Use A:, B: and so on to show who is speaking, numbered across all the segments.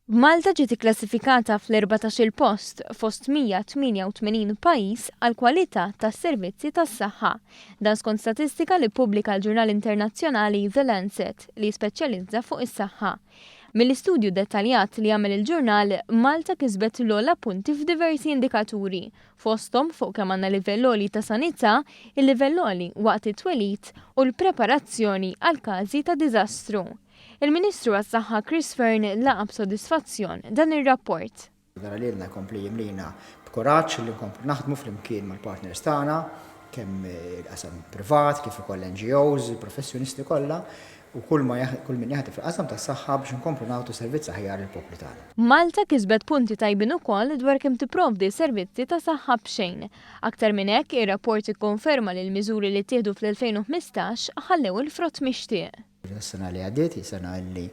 A: Malta ġiet ikklassifikata fl-14-il post fost 188 pajjiż għall-kwalità tas-servizzi tas-saħħa. Dan skont statistika li ppubblika l-ġurnal internazzjonali The Lancet li jispeċjalizza fuq is-saħħa. Mill-istudju dettaljat li għamel il-ġurnal, Malta kisbet l-ogħla punti f'diversi indikaturi, fosthom fuq kemm għandna livell għoli ta' sanità, il-livell għoli waqt it-twelid u l-preparazzjoni għal każi ta' diżastru. Il-Ministru għas-Saħħa Chris Fearne laqa' b'sodisfazzjon dan ir-rapport.
B: Dan lilna jkompli jimlina b'kuraġġ li nkomplu naħdmu flimkien mal-partners tagħna, kemm il-qasam privat, kif ukoll l-NGOs, il-professjonisti kollha u kull ma kull min jaħdem fil-qasam tas-saħħa biex inkomplu nagħtu servizz aħjar lill-poplu tagħna.
A: Malta kisbet punti tajbin ukoll dwar kemm tipprovdi servizzi ta' saħħa b'xejn. Aktar minn hekk, ir-rapport ikkonferma li l-miżuri li ttieħdu fl-2015 ħallew il-frott mixtieq.
B: Is-sena li għaddiet hi sena li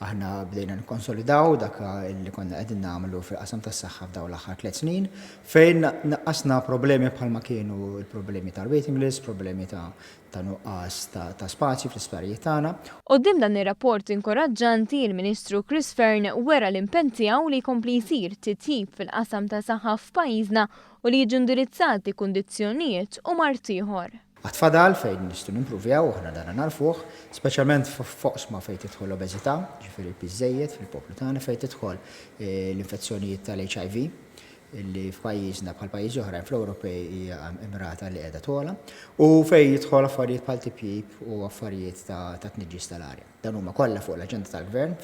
B: aħna bdejna nikkonsolidaw dak li konna qegħdin nagħmlu fil-qasam tas-saħħa f'dawn l-aħħar tliet snin, fejn naqqasna problemi bħalma kienu l-problemi tal-waiting list, problemi ta' ta' nuqqas ta' spazju fl-isptarijiet tagħna.
A: Quddiem dan ir-rapport inkoraġġanti, il-Ministru Chris Fearne wera l-impenn tiegħu li jkompli jsir titjib fil-qasam ta' saħħa f'pajjiżna u li jiġu indirizzati kundizzjonijiet u mard ieħor.
B: Għad fadal fejn nistgħu nimpruvjaw u aħna dana nagħrfuh, speċjalment f'oqsma fejn tidħol l-obeżità, jiġifieri l-piż żejjed fil-poplu tagħna, fejn tidħol l-infezzjonijiet tal-HIV, li f'pajjiżna bħal pajjiżi oħrajn fl-Ewropej hija rata li qiegħda togħla, u fejn jidħol affarijiet bħal tipjip u affarijiet ta' tniġġis tal-arja. Dawn huma kollha fuq l-aġenda tal-Gvern.